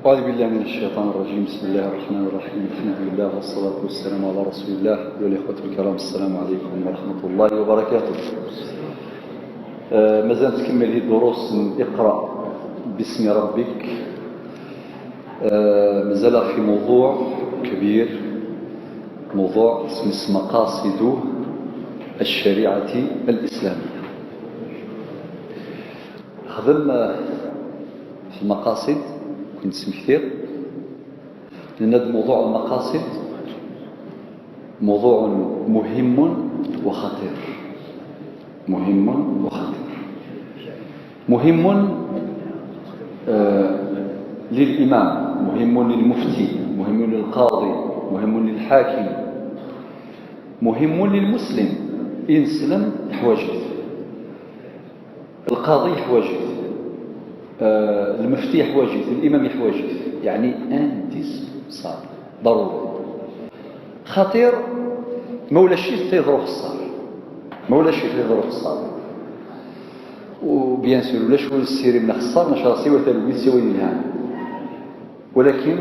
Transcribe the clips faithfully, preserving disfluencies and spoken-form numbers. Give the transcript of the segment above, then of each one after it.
أعوذ بالله من الشيطان الرجيم. بسم الله الرحمن الرحيم. الحمد لله والصلاة والسلام على رسول الله. أيها الإخوة الكرام، السلام عليكم ورحمة الله وبركاته. آه، مازال نكمل هي دروس اقرأ باسم ربك. آه، مازال في موضوع كبير، موضوع اسمه مقاصد الشريعة الإسلامية. خدم، آه، في المقاصد، كنت سمكتير، لأن هذا موضوع المقاصد موضوع مهم وخطير. مهم وخطير. مهم، آه، للإمام، مهم للمفتي، مهم للقاضي، مهم للحاكم، مهم للمسلم. إنسلم يحواجه. القاضي يحواجه، آه، المفتي يحواجه، الإمام يحواجه. يعني indispensable، ضروري. خطير، ما ولا شيء تيضرو خسار. ما ولا شيء تيضرو خسار. وبيان سور، ولا شو السيري من خسار، ما شاء الله، سوى تلوي، سوى يلهان. ولكن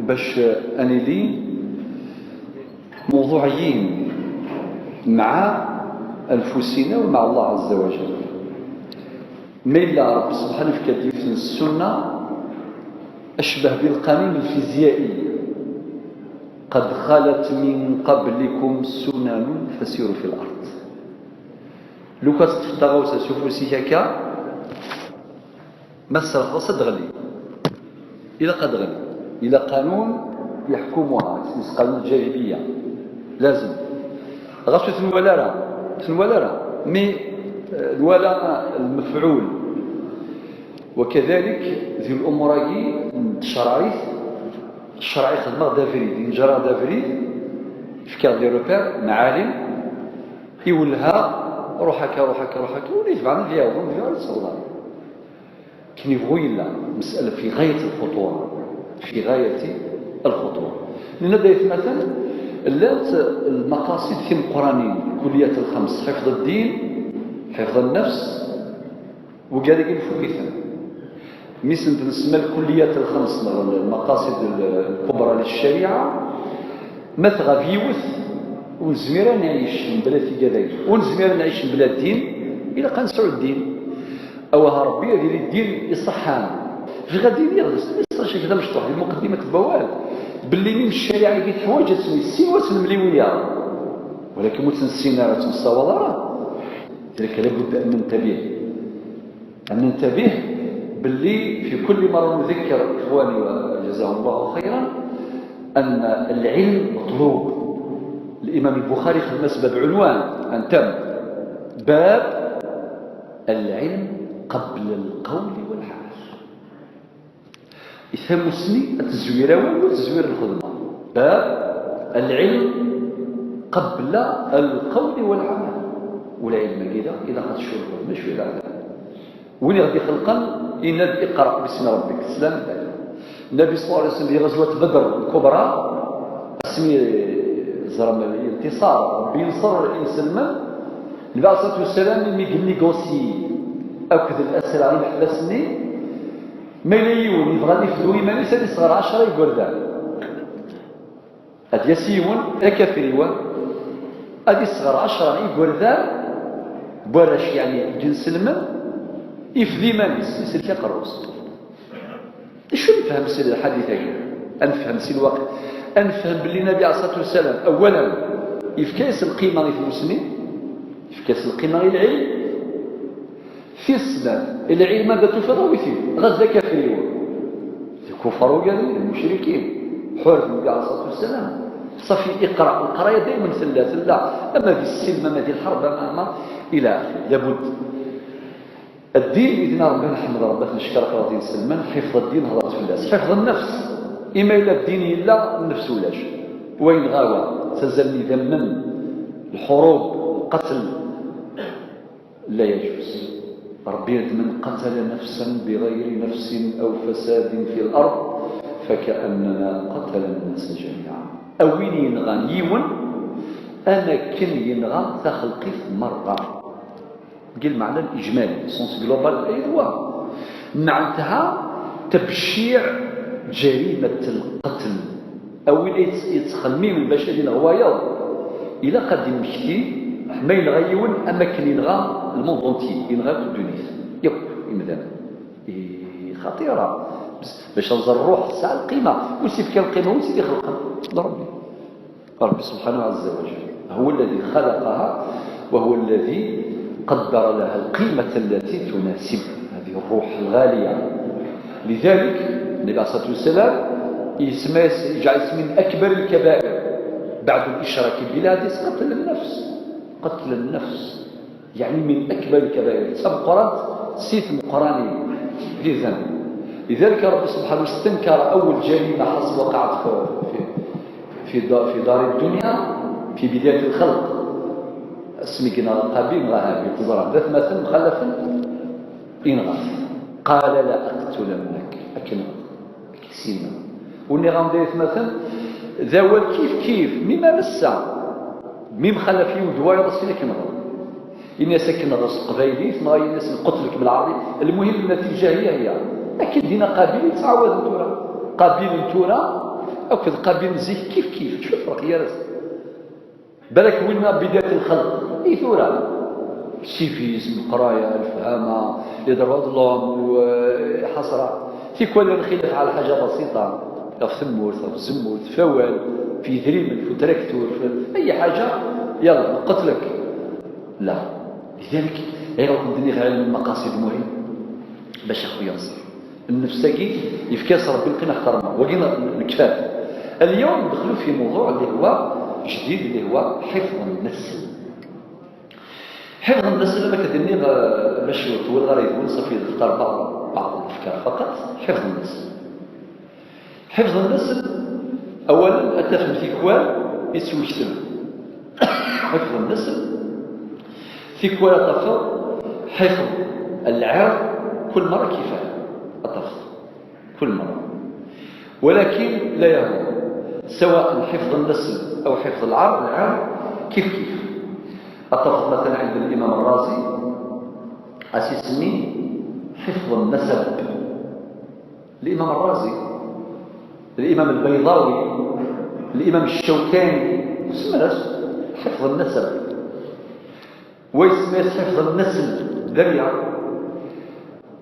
باش أنيلي موضوعيين مع أنفسنا ومع الله عز وجل. ما إلا رب سبحانه فكاد يثني السنة أشبه بالقانون الفيزيائي: قد خلت من قبلكم سنن فسيروا في الأرض. لو كانت تغوص سوفوسي هكا، ما تسرح، خلاص تغلي. إلا قد غلي، إلا قانون يحكمها، اسمه قانون الجاذبية، لازم. غاش تنوال راه، تنوال راه، مي، آه، الولا المفعول. وكذلك ذي الأمور هاكي تشرعيت، الشرع يخدم غدا فريد، ينجر غدا فريد، يفكر لي روبير، معالم، يولها، روح هكا، روح هكا، روح هكا، ولي يتبعنا فيها، ومن فيها يتصور. كنيفو إلا مسألة في غاية الخطورة، في غاية الخطورة. لأن دايت مثلا، لات المقاصد في مقرانين، كليات الخمس: حفظ الدين، حفظ النفس، وكذلك الفقهاء. مثل بالنسبة للكليات الخمس، المقاصد الكبرى للشريعة، ما تغاب يوث، ونزمير نعيش بلا تيجاذي، ونزمير نعيش بلا الدين، إلا كان سعود الدين. أوها ربي هذه الدين يصحان. في غادي يغلس، ما يصحش كذا مشطوح، هذه مقدمة البوال. باللي من الشريعة اللي تحوج تسمي السين واسم مليوية. ولكن متنسينا راه تمساوضة راه. لذلك لابد أن ننتبه. أن ننتبه باللي في كل مرة نذكر إخواني وجزاهم الله خيرا أن العلم مطلوب. الإمام البخاري خدم سبب عنوان أن تم باب العلم قبل القول والعمل. يفهم مسلم التزوير أول وتزوير الخدمة. باب العلم قبل القول والعمل. والعلم كذا إذا خد الشروط مش في العمل. وين غادي يخلقن؟ إن اقرأ باسم ربك. السلام عليكم. النبي صلى الله عليه وسلم في غزوة بدر الكبرى، اسمي زرم الانتصار، ربي ينصر المسلمين. النبي عليه الصلاة والسلام ملي قال نيغوسي أكد الأسرى المحبسني، ما إلا يون يبغى يفدو إيمانيس، هذه صغر عشرة يقردان. هاد يسيون، أكافريون، هذه صغر عشرة يقردان، بوراش يعني جنس المن، يفدي إيمانيس، يسلك قروس. شو نفهم سي الحديث هذا؟ نفهم سي الوقت، نفهم باللي النبي عليه الصلاة والسلام أولا يفكاس القيمة للمسلمين، يفكاس القيمة للعلم. في السنة العلم هذا تفضل ويثير غزة كافرين، الكفار وقال المشركين، حرف النبي عليه الصلاة والسلام. صافي، اقرأ، القراية دائما ثلا ثلا، أما في السلم، أما في الحرب، أما، أما إلى آخره. لابد الدين، إذن ربي نحمد ربي، نشكرك راضي نسلمن، حفظ الدين هضرت في الناس، حفظ النفس. إما إلا الدين إلا النفس ولاش. وين غاوى؟ تزلني ذمن، الحروب، القتل، لا يجوز. ربي يقول: "من قتل نفسا بغير نفس أو فساد في الأرض فكأنما قتل الناس جميعا". أوين ينغان يون، أنا كن ينغان تخلقيت مرة. قال معنى الإجمالي، سونس جلوبال، أيوا. معناتها تبشيع Jarimat lqatl. A win ay yettxemmimen bac ad ineɣ wayeḍ, ilaq ad d-immekti ma yenɣa yiwen am akken yenɣa le monde entier, yenɣa akk ddunit yakk, imdanen. Xaṭira. Bac ad nẓer ṛṛuḥ tesɛa lqima, wi s-ifkan lqima, wi s-id-ixelqen? D Ṛebbi. Ṛebbi subḥanahu ɛazza wa jall, هو الذي خلقها وهو الذي قدر لها القيمة التي تناسبها هذه الروح الغالية. لذلك النبي عليه الصلاة والسلام يسمى، يجعل اسم من أكبر الكبائر بعد الإشراك بالله هذه قتل النفس. قتل النفس. يعني من أكبر الكبائر، تمقرنت سيت مقراني ذي ذنب. لذلك ربي سبحانه استنكر أول جريمة حصل وقعت في في في دار، في دار الدنيا، في بداية الخلق. اسمي قلنا قابيل مع هابيل، تزرع ذات مثل مخلف إنغاث. قال: "لأقتلنك". أكنغ كسينا. وني غام دايت مثل ذا كيف كيف مما مسا. ميم خلف يود وايض سينا كنغ. Ini-as akken neɣ s teqbaylit, neɣ ini-as lqutl-ik belɛerbi. Lmuhim, nnatija hiya hiya. Akken dina Qabil yettɛawad n tura. Qabil n tura akked Qabil n zik kif kif. Acu lferq gar-asen? Balak winna bidayat lxelq. I tura? Civisme, qraya, lefhama, les droits de l'homme, u, eh, ḥasra. Tikwal nxilaf ɛla ḥaǧa basiṭa. Ɣef temmurt, ɣef tzemmurt, f awal, f yidrimen, f utraktur, f ay ḥaǧa, yalla, nqetlek. La. Lidalik, ayɣer ur d-nniɣ ɛilm lmaqasid muhim? Bac a xuya nẓer. Nnefs-agi yefka-as Ṛebbi lqima ḥeqq ṛemma. Wagi n-, nekfa-t. اليوم ندخلو في موضوع اللي هو جديد، اللي هو حفظ النسل. حفظ النسل, أنا كدني, آه، باش يطول غير يقول صافي نختار بعض، بعض الأفكار فقط. حفظ النسل. حفظ النسل، أولا أتفهم في كوال يتسوي كتب. حفظ النسل، في كوال أتفض حفظ العرض كل مرة كيفاه. أتفض كل مرة، ولكن لا يهم، سواء حفظ النسل أو حفظ العرض، العرض كيف كيف. أتفض مثلا عند الإمام الرازي أسيسمي حفظ النسب. الإمام الرازي، الإمام البيضاوي، الإمام الشوكاني، سمعت حفظ النسب. ويسمى حفظ النسل ذريعة.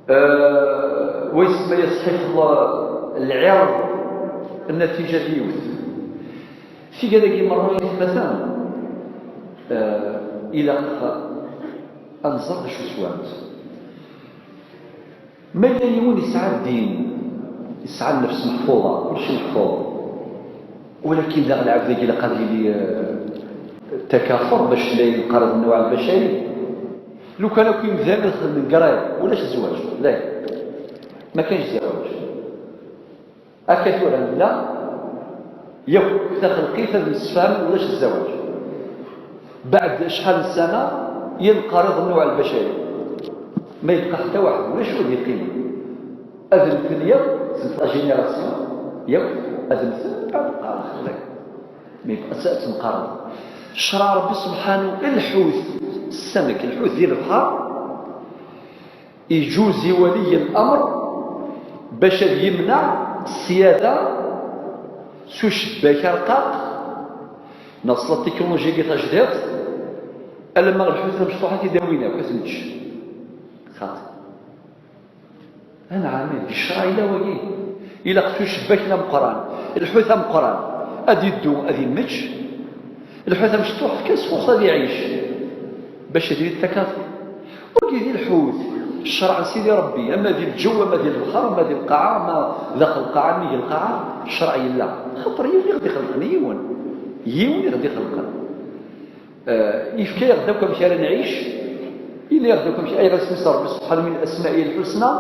آه، ويسمى حفظ العرض النتيجة ديوث. في قال لك مرة مثلا، آه، إلى أنظر شو سوات. Ma yella yiwen yesɛa ddin, yesɛa nnefs meḥfuḍa, kullec meḥfuḍ, walakin daɣ lɛebd-agi ilaq ad yili, eh, takafur bac la yenqerḍ nnuɛ lbacari. Lukan akk imdanen ad xedmen grève, ulac zzwaǧ, dayen. Ma kanc zzwaǧ. Akka tura nella, yakk taxelqit ad msefhamen ulac zzwaǧ. Beɛd acḥal n ssana, yenqerḍ nnuɛ lbacari. Ma yebqa ḥetta waḥed, ulac ur d-yeqqimen. Ad mmten yakk, c'est la génération, yakk, ad mmten, beɛd nqerḍ xeddek. Ma yebqa ad tenqerḍ. Ccṛeɛ Ṛebbi subḥanu, lḥut, ssamek, lḥut di lebḥer, iǧuz i waliy lamr bac ad yemneɛ ṣṣyada s ucebbak arqaq, neɣ s la technologie-agi tajdiṭ, alamma lḥut amecṭuḥ ad t-id-awin akk, ad t-nečč. Xaṭi. Anɛam, di ccṛeɛ yella wagi. Ilaq s ucebbak ameqqran, lḥut ameqqran, ad iddu, ad immečč. Lḥut amecṭuḥ, kan s fuxs ad iɛic, bac ad yili d takafur. Wagi di lḥut, ccṛeɛ n Sidi Ṛebbi, ama di lǧew, ama di lebḥer, ama di lqaɛa, ama daxel lqaɛa, nnig lqaɛa, ccṛeɛ yella. Xaṭer yiwen i ɣ-d-ixelqen, yiwen. Yiwen i ɣ-d-ixelqen. Eh, yefka-yaɣ-d akk amek ara nɛic, yenna-yaɣ-d akk amek, ayɣer isem-is Ṛebbi subḥanahu min asma'i lḥusna,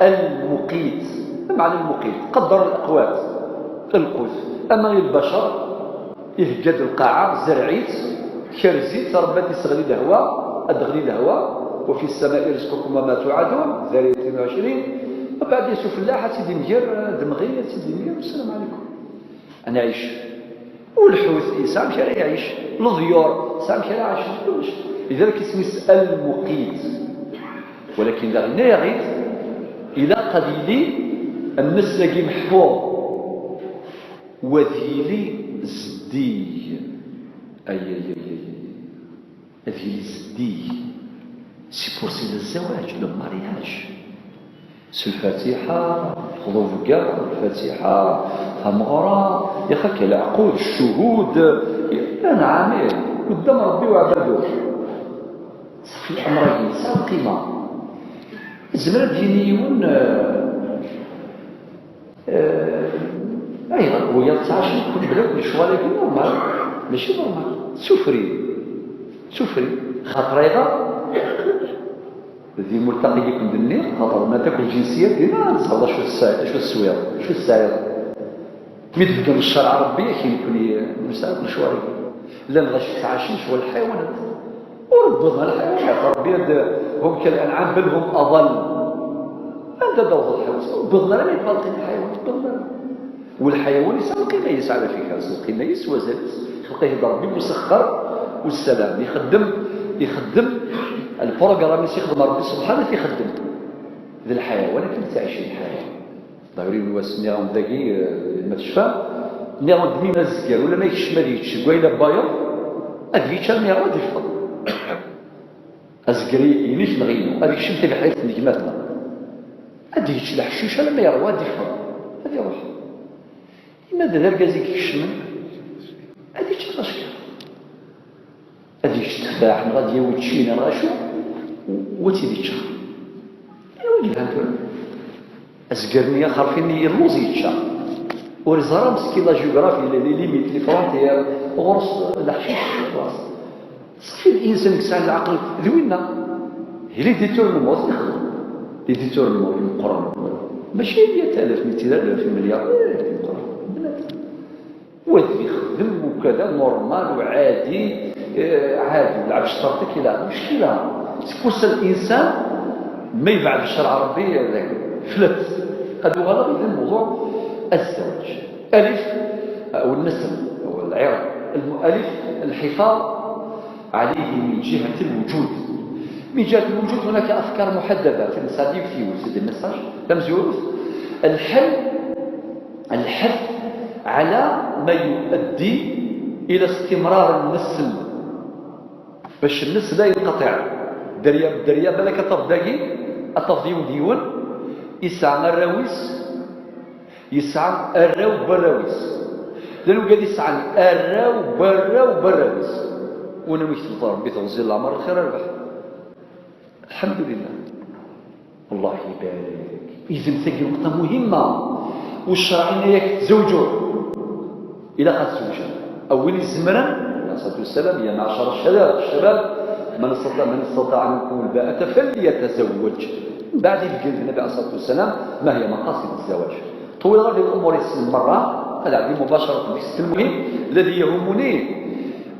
Al-Muqit. Ma meɛna Al-Muqit? Qadder laqwat, lqut. Ama i lbacer, ihegga-d lqaɛa, zerɛ-itt, kerz-itt, Ṛebbi ad d-isseɣli lehwa, ad d-teɣli lehwa, وفي السماء رزقكم وما توعدون, Zzariyat tnin u ɛecrin, mbeɛd yas ufellaḥ ad tt-id-inger, d amɣi ad tt-id-inger, والسلام عليكم. Ad nɛic. U lḥut, yesɛa amek ara iɛic. Leḍyur, yesɛa amek ara ɛicen. Kullec. Lidalik isem-is Al-Muqit. Walakin daɣ yenna-yaɣ-id, ilaq ad yili nnes-agi meḥfuḍ. Wa ad yili zeddig. Ay, ay, ay, ay, ay. Ad yili zeddig. C'est pour ça le زواج, le mariage. S lfatiḥa, xḍu beggara, lfatiḥa, tameɣra, yaxak leɛqud, ccuhud, anɛam, ih, qeddam Ṛebbi uɛbaduh. Ṣeffi amr-agi, yesɛa lqima. Yezmer ad d-yini yiwen, eh, eh, ayɣer wiyaḍ ttɛacin kul bla lecɣal-agi normal, mačči normal, sufri, sufri, xaṭer ayɣer di multaq-agi i ken-d-nniɣ, xaṭer ma takk lǧinsiyat dinna, ad teẓreḍ acu tsa-, acu teswiḍ, acu tesɛiḍ. Mi d-beddun ccṛeɛ Ṛebbi, akk nekkni nesɛa akk lecɣal-agi. Llan ɣac ttɛacin ccɣel lḥayawanat. Ur wwiḍen ara lḥayawanat, Ṛebbi ad, هم كالأنعام بل هم أضل. Anda d-awḍen lḥayawanat? Ur wwiḍen ara mi d-ɣelqen lḥayawanat, ur wwiḍen ara. Walḥayawan yesɛa lqima-is ɛla fikra, s lqima-is, s wazal-is, xelq-it-id Ṛebbi musexxer, wassalam. Ixeddem, ixeddem lprogram-is, ixeddem Ṛebbi subḥanah, ixeddem. D lḥayawan akken ttɛicin lḥayawan. Ḍayur yiwen wass nniɣ-awen dagi, eh, ma tecfam, nniɣ-awen-d mi azger, ula ma yekcem ad yečč deg wayla n wayeḍ, ad yečč armi yeṛwa ad yeffeɣ. Azger-inek neɣ inu, ad yekcem tibḥirt n gma-tneɣ. Ad yečč leḥcic armi yeṛwa ad yeffeɣ. Ad iṛuḥ. Ima d argaz i ikecmen, ad yečč lacka. Ad yečč tteffaḥ, neɣ ad yawi ččina, neɣ acu, u ad tt-id-yeččeɣ. Awi yelhan tura. Azger-nni axerfi-nni yelluẓ yečča. Ur iẓer ara meskin la géographie, les, les limites, les frontières, ɣur-s leḥcic, xlaṣ. Ṣeffi, insan yesɛan leɛqel d winna. Di les détournements i xedmen. Les détournements imeqqranen. Mačči meyya alaf, mitin alaf, imelyar, eh, imeqqranen. Bnadem. Wa ad yexdem ukada normal uɛadi, eh, ɛadi, lɛeb cṭerṭ-ik ila, muckila. Seg wass-a l'insan ma yebɛed ccreɛ Ṛebbi, eh, flat. Ad uɣaleɣ di lmewḍuɛ الزواج. ألف، أو النسل، أو العرق. الم-، ألف، الحفاظ عليه من جهة الوجود. من جهة الوجود هناك أفكار محددة في المصادر، في وسائل المساج، تمزيوت. الحل، الحث على ما يؤدي إلى استمرار النسل، باش النسل لا ينقطع. دريا، دريا، بالك أطف داقي، أطف ديون ديون، يسعى الراويس، يسعى الراو براويس. لأنه قال يسعى الراو براو براويس. ونوي تفطر بيت غزير العمر الخير الربح. الحمد لله. الله يبارك. إذن تجي نقطة مهمة. والشرع إنه ياك تزوجوا. إلى قد تزوجوا. أول الزمرة، عليه الصلاة والسلام: "يا معشر الشباب، الشباب، من استطاع، من استطاع منكم الباءة فليتزوج." بعد يبين النبي عليه الصلاة والسلام ما هي مقاصد الزواج. طول غير الأمور يسلم مرة، هذا عندي مباشرة. المهم، الذي يهمني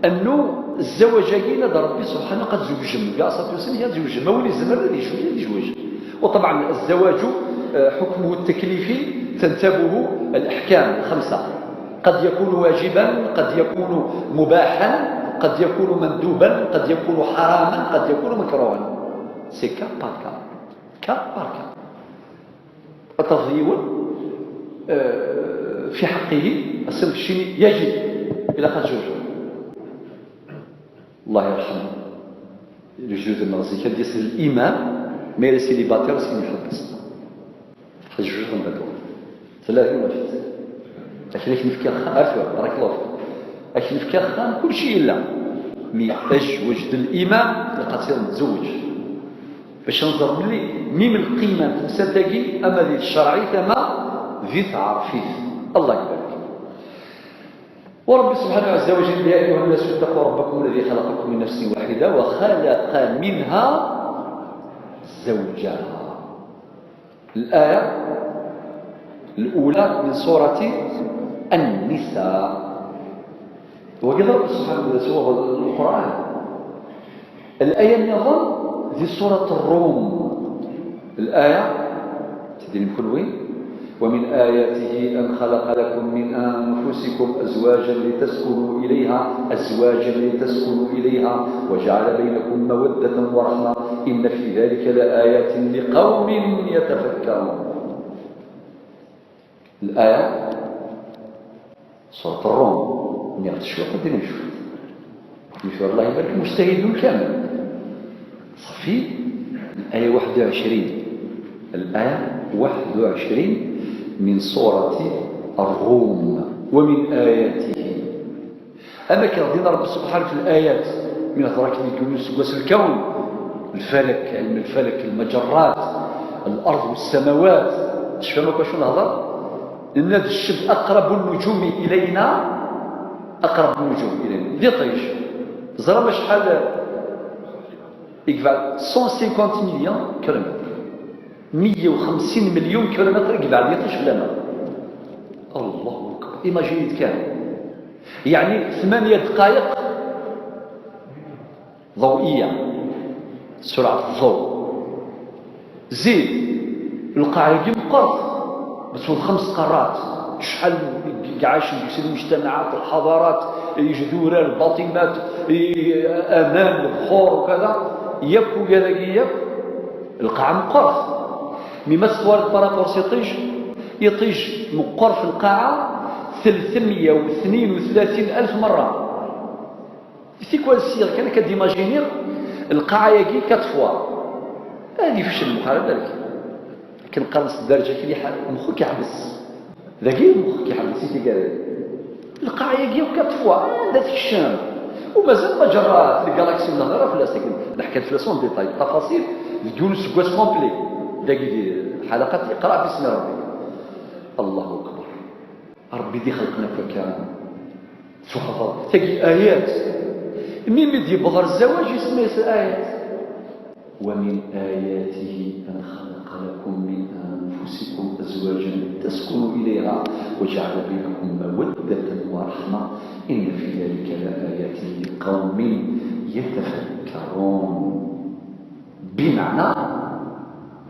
أنه الزواج هنا دار ربي سبحانه قد زوج النبي عليه الصلاة والسلام، يا زوج، ما ولي الزمن الذي يشوف، الذي يزوج. وطبعا الزواج، آه، حكمه التكليفي تنتابه الأحكام الخمسة. قد يكون واجبا، قد يكون مباحا، قد يكون مندوبا، قد يكون حراما، قد يكون مكروها. C'est cas par cas. Cas par cas. Ad tafeḍ yiwen, eh, في حقه, ass-a keččini يجب, ilaq ad tezwǧeḍ. الله يرحمه. Lejdud-nneɣ zik, ad d-yas l'imam, ma yella célibataire, ad s-iḥebbes. Ad tezwǧeḍ mbeɛd. Tella din wafat. Akken ad k-nefk axxam, ar tura, barakallahu fik. Ad k-nefk axxam, kulci yella. Mi azwaj d l'imam, ilaq ad tezwǧeḍ. Bac ad nẓer belli même lqima n temsalt-agi, ama di tcerɛit, ama di tɛerfit. Allah ibarek. ورب سبحانه عز وجل: "يا أيها الناس اتقوا ربكم الذي خلقكم من نفس واحدة وخلق منها زوجها". الآية الأولى من سورة النساء. وكذا سبحانه وتعالى سورة القرآن. الآية نظام في سورة الروم. الآية تدري كل وين؟ "ومن آياته أن خلق لكم من أنفسكم أزواجا لتسكنوا إليها، أزواجا لتسكنوا إليها، وجعل بينكم مودة ورحمة، إن في ذلك لآيات لقوم يتفكرون". الآية Surat Ṛṛum, nniɣ-d cwiṭ, ad d-inim cwiṭ. Nekk, Allah ibarek, mujtahidun kamel. Ṣaffi, الآية واحد وعشرين. الآية واحد وعشرين من سورة الروم. ومن آياته. Ama kan din Ṛebbi subḥanahu في الآيات, mi nehḍer akken deg yiwen useggas lkawn, lfalak, ilm lfalak, lmaǧerrat, الأرض والسماوات. Tecfam akk acu nehḍer? Nenna-d ccem أقرب النجوم إلينا، أقرب النجوم إلينا. D iṭij. Teẓram acḥal i yebɛed? Cent cinquante millions kilomètres. Meyya u xemsin milyon kilomètres i yebɛed yiṭij fell-aneɣ. Allahu akbar. Imagine-d kan. Yeɛni ثمانية دقائق ضوئية، سرعة الضوء. Zid, lqaɛa-agi meqqret, بس خمس قارات. Acḥal i ɛacen deg-s lmujtamaɛat, lḥadarat, ijedurar, lbaṭimat, i-, aman, lebḥur, ukada. Yakk ugad-agi yakk, lqaɛa meqqret. Mi ma testwariḍ par rapport s iṭij, iṭij meqqer fi lqaɛa ثلاثمية واثنين وثلاثين ألف مرة. Tikwal ssiɣ kan akka d-imajiniɣ lqaɛa-agi quatre fois. Ad ifcel lmuxarab, balak. Akken qqaren s dderǧa kan, iḥar, mxuk iḥbes. Dagi mxuk iḥbes i tigara. Lqaɛa-agi akk quatre fois, anda tekcem? U mazal maǧerrat, lgalaksi ur nehder ara fell-as, akken neḥka fell-as en détail, tafasil, deg yiwen useggas complet. Dagi di lḥalaqat iqra bismi Ṛebbi. Allahu akbar. Ṛebbi d ixelqen akk akka. Txaḍer tagi ayat. Mi mi d-yewweḍ ɣer zzawaj, isemma-yas ayat. ومن آياته أن خلق لكم من أنفسكم أزواجا لتسكنوا إليها وجعل بينكم مودة ورحمة إن في ذلك لآيات لقوم يتفكرون. Bimeɛna,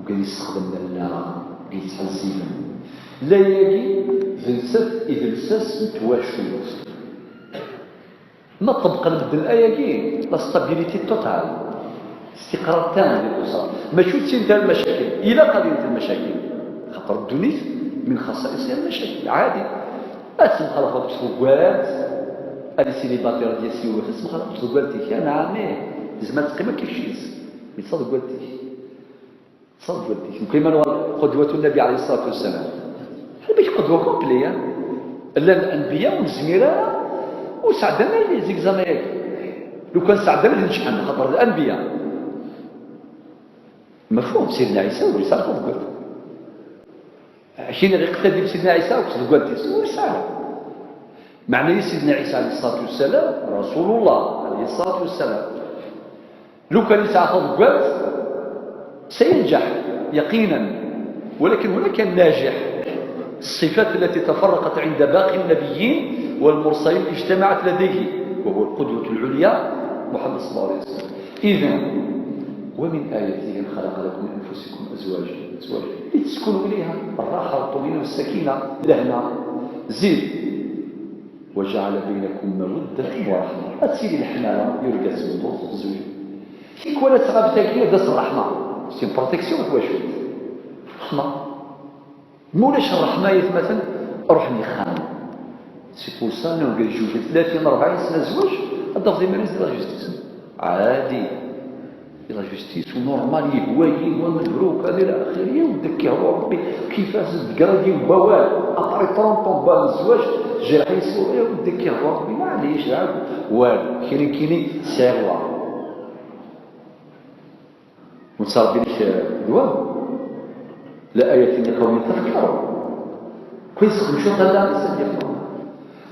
ugad yessexdem lalla, ugad yettḥezziben. Lalla-agi, d nettat i d lsas n twacult. Ma ṭṭebqen medden lalla-agi, la stabilité totale. Istiqrar tam di l'usra. Mačči ur ttint ara lmacakil. Ilaq ad ilint lmacakil. Xaṭer ddunit, min xaṣṣayiṣiha lmacakil. Ɛadi. Ad temxalafeḍ deg tḍeggalt, ad isilibaṭir ad d-yas yiwet, ad temxalafeḍ deg tḍeggalt-ik, ya nɛam, ih. Tezmer ad teqqim akka kečč yis-s. Yettaḍ deg waddik. Yettaḍ deg waddik. Nekk iman wa qudwatu Nnabi ɛalayhi ṣṣalatu wassalam. Amek qudwa complet, ya? Llan lanbiya ur nezmir ara, ur sɛeddan ara les examens-agi. Lukan sɛeddan ad neččḥen, xaṭer d lanbiya. Mafhum, Sidna Ɛisa ur yesɛi ara taḍeggalt. Akin iqtadi bi Sidna Ɛisa akked tḍeggalt-is, ur yesɛi ara. Meɛna-yi Sidna Ɛisa ɛalayhi ṣṣalatu wassalam, Rasulullah ɛalayhi ṣṣalatu wassalam, lukan yesɛa taḍeggalt, سينجح يقينا، ولكن هناك الناجح، الصفات التي تفرقت عند باقي النبيين والمرسلين اجتمعت لديه، وهو القدوة العليا محمد صلى الله عليه وسلم. إذن، ومن آياته أن خلق لكم من أنفسكم أزواجا، أزواجا لتسكنوا إليها، الراحة والطمأنينة والسكينة، الهنا. Zid. وجعل بينكم مودة ورحمة. Ad tili leḥmala i urgaz d tmeṭṭut, tzewǧ. Tikwal ad tɣab tagi, d ass n ṛṛeḥma. C'est une protection i twacult. Ṛṛeḥma. Ma ulac ṛṛeḥma, ay atmaten, ruḥen yexxamen. C'est pour ça, nna ugad yejwejed tlatin, rebɛin sna zzwaǧ, ad d-tafeḍ iman-is di la justice. Ɛadi. Di la justice, u normal, yehwa-yi, wa mebruk, ad ila axir, ya wadda k-ihwa Ṛebbi, kif as-d-gradin n wawal, après trente ans n zzwaǧ, jerḥ-is, ya wadda k-ihwa Ṛebbi, maɛlic, ɛad, walu, kini, kini, tesɛiḍ wa. Ur nettṛebbi-k d wa. لآيات لقوم يتفكرون. Kwi yesxdem cwiṭ Lalla i s-d-yexdem.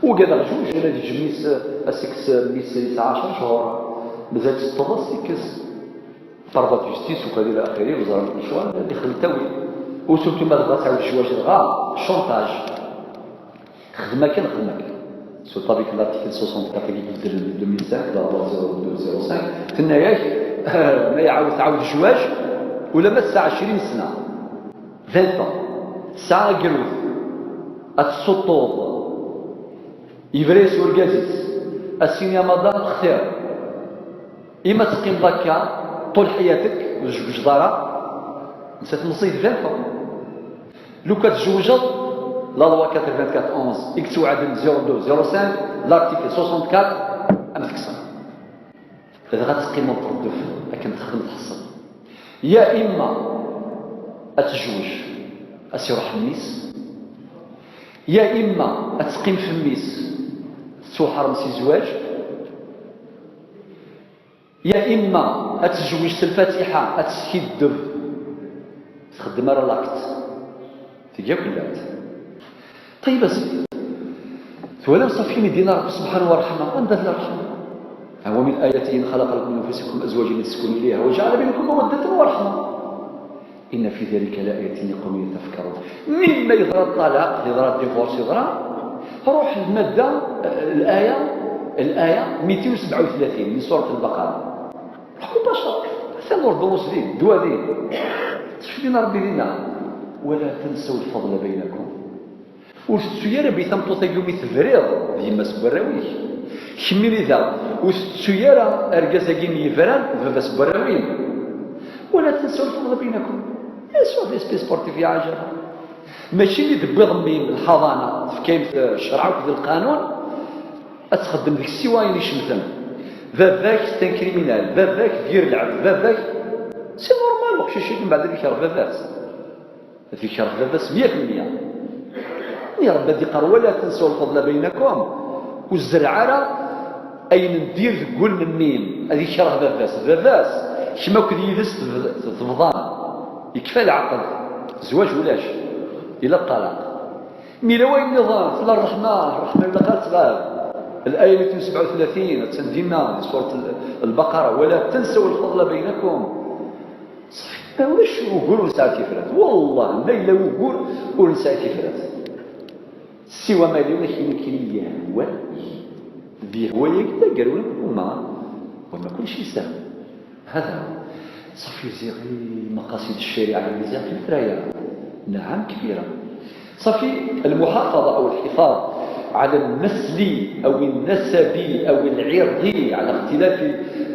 Ugad aɣjuj, ad iǧǧ mmi-s, ad s-ikkes mmi-s yesɛa ɛecra cchur, mazal tsetteḍ ad s-ikkes. Par voie de justice, ukad ila axiri, ur ẓran lecɣal, ad ixdem tawil. Ur surtout ma tebɣa tɛawed ccwaǧ dɣa, chantage. Xdem akken, xdem akken. Sur ṭṭabik n l'article soixante-quatre i ibeddlen deux mille cinq, la loi zéro deux zéro cinq, tenna-yak, ma iɛawed, tɛawed ccwaǧ, ulamma tesɛa ɛecrin sna, vingt ans, tesɛa agrud, ad tessuṭṭuḍ, yebra-yas urgaz-is, ad s-yini a madame xtir, ima teqqimeḍ akka ṭul ḥyatek, ur tjewwjeḍ ara, nettat meẓẓiyet vingt ans. Lukan tzewǧeḍ, la loi quatre-vingt-quatre onze i yettewɛden zéro deux zéro cinq, l'article soixante-quatre, am tekser. Dɣa teqqimeḍ tṛeddef akken texdem tḥeṣṣel. Ya imma ad tejwej, ad s-iruḥ mmi-s. Ya imma ad teqqim f mmi-s, tettwaḥrem si zzwaǧ. Ya imma ad tejwej s lfatiḥa, ad teskiddeb, txeddem ara l'acte. Tga kullat. Ṭeyyeb, a sidi. Twalam ṣafi mi d-yenna Ṛebbi subḥanahu wa ṛṛeḥma, anda tella ṛṛeḥma? ومن آياته أن خلق لكم من أنفسكم أزواجا لتسكنوا إليها وجعل بينكم مودة ورحمة إن في ذلك لآية لقوم يتفكرون. Melmi yeḍra ṭṭalaq, yeḍra divorce, yeḍra, ruḥ lmadda, eh, الآية, الآية ميتين وسبعة وثلاثين من سورة البقرة. Ḥku bac atan ur ḍrus din, ddwa din. Tecfidin Ṛebbi dinna. ولا تنسوا الفضل بينكم. Ur tettu ara bi tameṭṭut-agi umi tebriḍ d yemma-s n warraw-ik. Kemmini daɣ, ur tettu ara argaz-agi mi yebran d baba-s n warraw-im. ولا تنسوا الفضل بينكم. Bien sûr, des sportifs ya عجبا. Mačči mi d-tewwiḍ mmi-m lḥaḍana, tefkayem-t ccreɛ akked lqanun, ad txeddem deg-s siwa ayen icemten. Baba-k c'est un criminel, baba-k d yir lɛebd, baba-k, c'est normal, uqcic-ik mbeɛd ad ikreh baba-s. Ad ikreh baba-s meyya fi lmeyya. Mi Ṛebbi ad iqqar: ولا تنسوا الفضل بينكم. Ur zerreɛ ara ayen n dir deg wul n mmi-m, ad ikreh baba-s. Baba-s, kemm akked yid-s teb-, tebḍam. Yekfa leɛqed. Zzwaǧ ulac. Yella ṭṭalaq. Mi yella wayen nniḍen, tella ṛṛeḥma, ṛṛeḥma ilaq ad tɣab. الآية ميتين وسبعة وثلاثين, attan dinna, di surat al-, البقرة: ولا تنسوا الفضل بينكم. Ṣafi, ma ulac ugur ur nesɛi tifrat. Wallah, ma yella ugur ur nesɛi tifrat. Siwa ma yella ulac ayen akken i yehwa-yi. D yehwa-yagi d agerwel n umar. Wama kulci yeshel. هذا هو. صافي زيغي مقاصد الشريعة اللي زيغ في الفراية. نعم، كبيرة. صافي المحافظة أو الحفاظ على النسل أو النسب أو العرض، على اختلاف،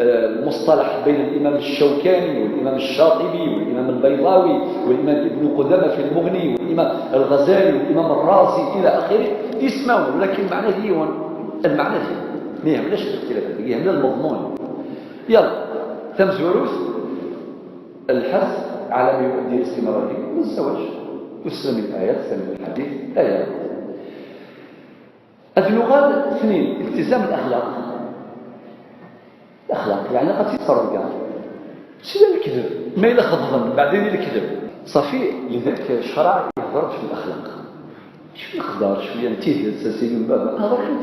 آه، المصطلح بين الإمام الشوكاني والإمام الشاطبي والإمام البيضاوي والإمام ابن قدامة في المغني والإمام الغزالي والإمام الرازي إلى آخره، يسمون، لكن المعنى هي، المعنى هي، ما يهمناش الاختلاف، يهمنا المضمون. يلا، تم زوروث. الحث على ما يؤدي الاستمرارية والزواج. تسلم الآيات، تسلم الحديث، آيات. النغال اثنين، التزام الأخلاق. الأخلاق، يعني، غادي تتفرج كاع. سير الكذب، ما إلا خضبا، بعدين الكذب. صافي، لذلك الشرع يهضر في الأخلاق. شوية خضار، شوية نتيجة، ساسي من بابا. هذا كان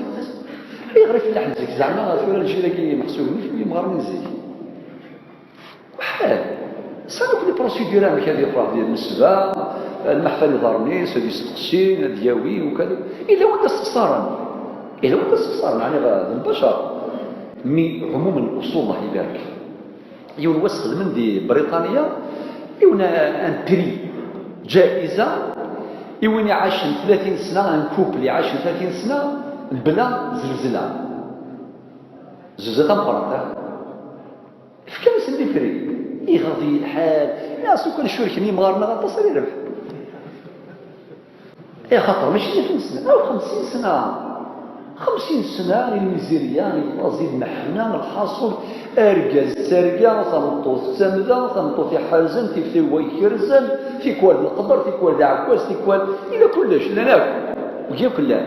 يغري في اللحم زيك، زعما، شوية الجيل كي محسوبين، شوية مغرمين زيك. وحال. صافي كل بروسيدور هذيك هذه يروح ديال النسبة، المحفل يضرني، سيدي يستقسي، هاد ياوي وكذا. إلا ولا استفسارا. إلا ولا استفسارا، يعني غا-، البشر. مي عموما الأصول الله يبارك. يون وسخ من دي بريطانيا، يون أن بري جائزة، يون عاش ثلاثين سنة، أن كوبل عاش ثلاثين سنة بلا زلزلة. زلزلة مقرنة. Fkan-asen les prix. Iɣaḍ-iyi lḥal. Nniɣ-as, lukan curken yimɣaren-nneɣ aṭas, ad irbeḥ. Axaṭer mačči d tlata sna, aw xemsin sna. Xemsin sna i lmizirya, i laẓ, i lmeḥna, lḥaṣul, argaz d targa, tameṭṭut d tamda, tameṭṭut iḥerzen, tiftiwa ikerzen, tikwal d leqder, tikwal d aɛekkaz, tikwal, ila kullec, llan akk. Wigi akk llan.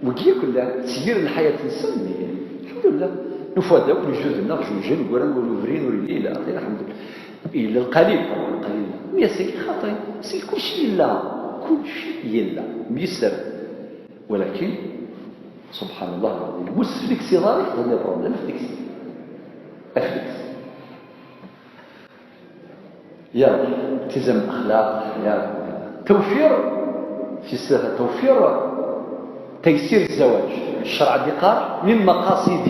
Wigi akk llan, s yir lḥayat-nsen, lḥemdullah. Nufa-d akk lejdud-nneɣ zewǧen, ggran ur ubrin, ur yelli, ila axir, lḥemdullah. Yella lqalil, lqalil. Mi ass-agi xaṭi, si kulci yella, kulci yella, myesser. Walakin, subḥan Allah lɛaḍim, mus fliksi ḍarik, d le problème, fliksi. Fliksi. يلا، التزام الأخلاق، يا توفير، في السياسة توفير تيسير الزواج. الشرع ديقار من مقاصد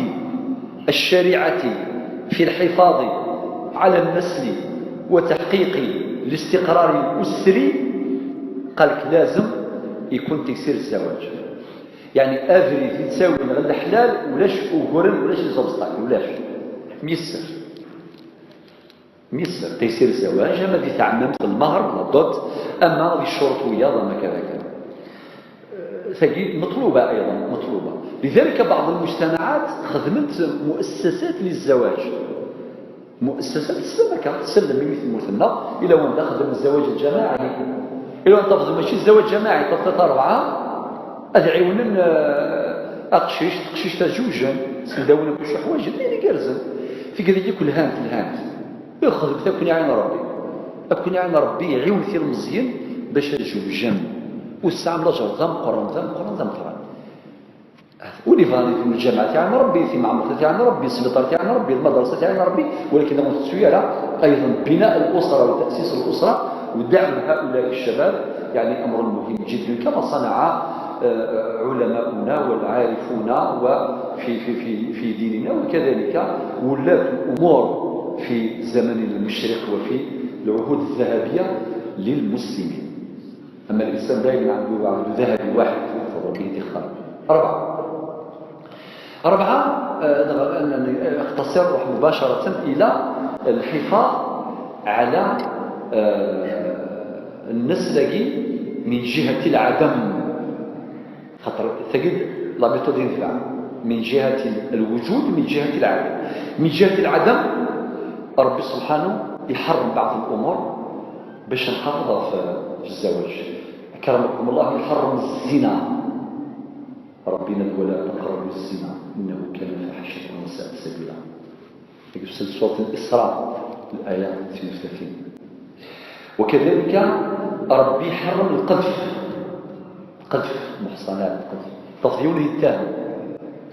الشريعة في الحفاظ على النسل وتحقيق الاستقرار الأسري، قالك لازم يكون تيسير الزواج. يعني أفري في تساوي الحلال ولاش أوغورن ولاش زبسطاك ولاش ميسر. Myesser, تيسير الزواج، أما دي تعممت المهر، la dot، أما دي الشروط وياض، أما كذا كذا. Tagi مطلوبة أيضا، مطلوبة. لذلك بعض المجتمعات خدمت مؤسسات للزواج. مؤسسات السلام، هكا تسلم imi tmurt-nneɣ إلى وين تخدم الزواج الجماعي. إلى وين تخدم ماشي الزواج الجماعي، ثلاثة أربعة ad ɛiwnen, eh, aqcic, taqcict ad zewjen, sendawin akk ḥwaǧen, d ayen igerrzen. Tigad-agi akk lhant, lhant. Ixdem akk niɛin Ṛebbi. Akk niɛin Ṛebbi iɛiwen tilmeẓyin bac ad zewjen. Ur tesɛam la ǧer d ameqqran, d ameqqran, d ameqqran. Ur yebɣan lǧameɛ tiɛin Ṛebbi, timeɛmert tiɛin Ṛebbi, sbiṭar tiɛin Ṛebbi, lmadrasa tiɛin Ṛebbi, ولكن ur tettu ara أيضا بناء الأسرة وتأسيس الأسرة ودعم هؤلاء الشباب، يعني أمر مهم جدا كما صنع, آه، علماؤنا والعارفون وفي, في, في, في ديننا، وكذلك ولاة الأمور في زمن المشرق وفي العهود الذهبية للمسلمين. أما الإنسان دائما عنده عهد ذهبي واحد ينتظر به الاختيار. أربعة. أربعة, آه، نغ-، أن-، أن-، أختصر، نروح مباشرة إلى الحفاظ على, آه، النسل من جهة العدم. خاطر تجد la méthode ينفع من جهة الوجود، من جهة العدم. من جهة العدم ربي سبحانه يحرم بعض الأمور باش نحافظها في, في الزواج. أكرمكم الله، يحرم الزنا. ربي قال: "ولا تقربوا الزنا إنه كان فاحشة وساء سبيلا". في سورة الإسراء، الآية اثنين وثلاثين. وكذلك ربي يحرم القذف، القذف، المحصنات، القذف. تفضيون يتهم.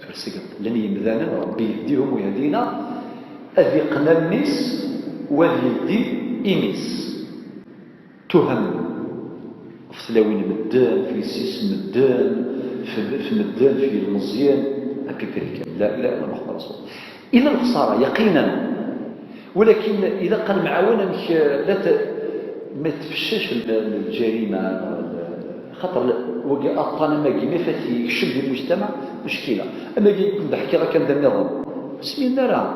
فرسقط. لن يمدانا ربي يهديهم ويهدينا. أذيقنا النس وذي يدي إنس. تهم. في تلاوين مدن، في سيس مدن، في, في مدن، في المزيان، أبي بريكان. لا إله إلا محمد رسول الله. إلا الخسارة يقينا. ولكن إذا قال معاون أنك لا ت-، ما تفشاش ال-، الجريمة، خاطر لا، وقع أبطال أما كي ما فات يكشف للمجتمع مشكلة. أما كي كنت نحكي راه كان دا النظام. بسم الله راه.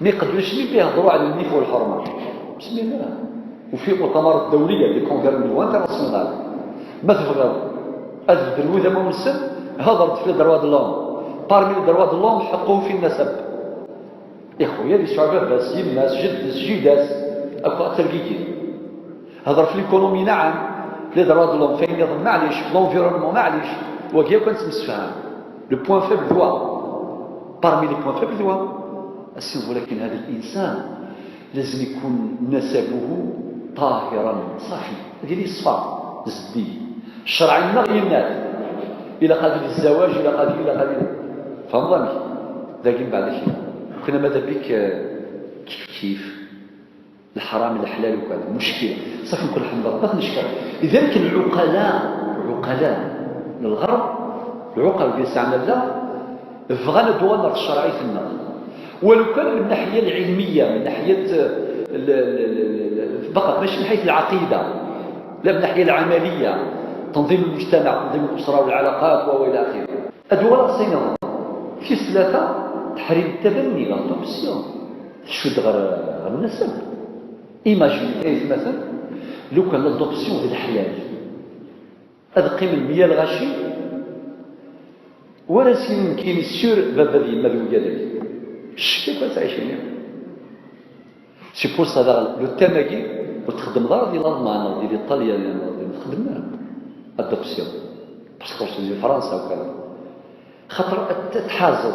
ما يقدروش مين يهضروا على النيف والحرمة. بسم الله. وفي مؤتمرات دولية، des conférences internationales. ما تبغى أذ دروي ذا ما مسلم، هضرت في les droits de l'homme. Parmi les droits de l'homme حقه في النسب. يا خويا، اللي يسعى باباس، يماس، جدس، جيداس، أكو أكثر كيكي. هضر في l'économie، نعم. Les droits de l'homme، فين يظن، معليش. L'environnement، معليش. وكيا كان تمسفها. Le point faible ذوا. Parmi les points faibles ذوا. السيد، ولكن هذا الإنسان لازم يكون نسبه طاهرا صافي، هذه اللي يصفى زدي. الشرع ينهى ينات. إلا قال الزواج، إلا قال، إلا قال. فهم ظني. لكن بعد شيء. كنا ماذا بك، آه، كيف كيف. الحرام الحلال وكذا. مشكلة. صافي نقول الحمد لله، ما نشكر. لذلك العقلاء، العقلاء الغرب، العقلاء ديال ساعنا لا، بغانا دوار الشرعي في النار. ولو كان من الناحية العلمية، من ناحية ال-، ال-، ال-، ال-، ال-، فقط ماشي من حيث العقيدة، لا، من الناحية العملية، تنظيم المجتمع، تنظيم الأسرة والعلاقات و-، وإلى آخره. أدوار سينما في ثلاثة، تحريم التبني، l'adoption، تشد غير، غير النسب. Imagine كيف مثلا لو كان l'adoption في الحلال، هذا قيم المية الغاشي، ورا سين كيني سور بابا ديما ذو جدك. الشكل كنت عايشين. C'est pour ça داغ لو تاماكي وتخدم دار دي لالمان دي ايطاليا، دي تخدم adoption. باسكو دي فرنسا وكذا. خاطر ت-، تحازر.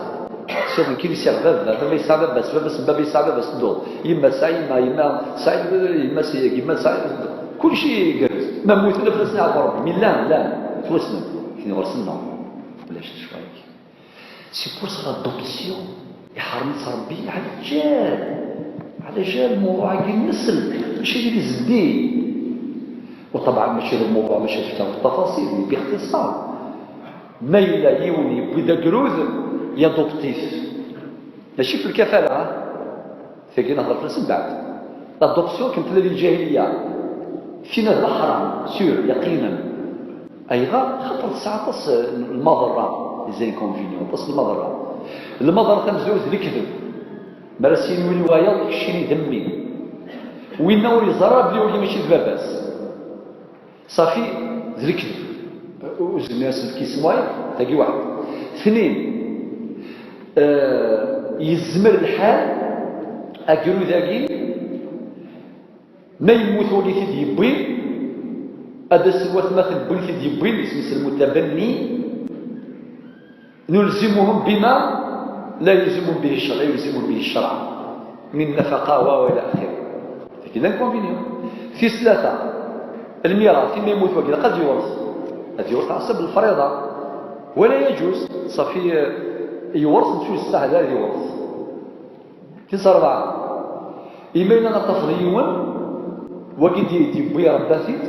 سير كي يسير بابا، بابا يسعى بابا، بابا يسعى بابا، سدو. يما سعى يما، يما سعى، يما سعى، يما سعى. كل شيء يقرز. ما موت ولا فلسنا على ربي. من لا، لا. فلسنا. كي نغرسنا. ولا شي شوية. C'est pour ça l'adoption يحرم ربي على الجال. على جال الموضوع كي النسل، ماشي اللي يزدي. وطبعا ماشي هذا الموضوع، ماشي في التفاصيل، mais باختصار. ما إلا يولي بدا قرود يادوبتيف. ماشي في الكفالة، ها؟ ثقيل نهضر في الاسم بعد. L'adoption كانت هذه الجاهلية. فينا هذا حرام، sûr، يقينا. أيضا خاطر ساعة تص المضرة، les inconvénients، تص المضرة. المضرة تمزوز الكذب. مرسين وين ويا الشيني دمي. وين نوري زرار بلي ولي ماشي باباس. صافي، ذ الكذب. Ur zmireɣ ad s-d-kisem wayeḍ, tagi waḥed. Tnin, eh, yezmer lḥal agrud-agi ma yemmut wagi t-id-yewwin, ad as-tini watmaten wwin t-id-yewwin, isem-is lmutabanni, نلزمهم بما لا يلزمهم به الشرع، يلزمهم به الشرع من نفقة و إلى آخره. Tagi d l'inconvénient. Tis tlata, lmirath, imi yemmut wagi, ilaq ad yewṛet. Ad yewṛet ɛṣab lfriḍa. ولا يجوز, ṣafi, eh, yewṛet, mačči yessahel ara ad yewṛet. Tis ṛebɛa, imi yella ad tafeḍ yiwen, wagi d-, d-yewwi Ṛebbi-t-id,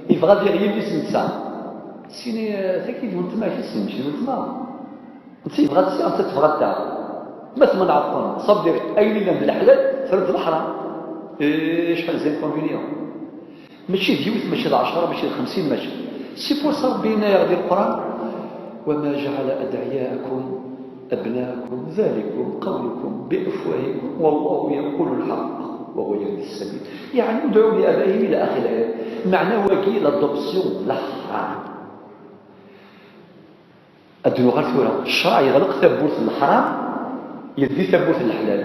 yebɣa ad yaɣ yelli-s netta. Sini, eh, tagi d weltma-k, isem-nnek d weltma. Netta yebɣa ad tt-yaɣ, netta tebɣa ad t-taɣ. Ma tmenɛeḍ-ten, ça veut dire ayen yellan d leḥlal, terra-d leḥram. Eh, acḥal d inconvénient. Mačči d yiwet, mačči d ɛecṛa, mačči d xemsin, mačči. C'est pour ça Ṛebbi yenna-yaɣ di Leqran: وما جعل أدعياءكم أبناءكم ذلكم قولكم بأفواهكم والله يقول الحق وهو يهدي السبيل. يعني ادعوا لآبائهم إلى آخر الآية. Meɛna wagi, l'adoption d leḥram. Ad nuɣal tura, ccṛeɛ yeɣleq tawwurt n leḥram, yeldi tawwurt n leḥlal.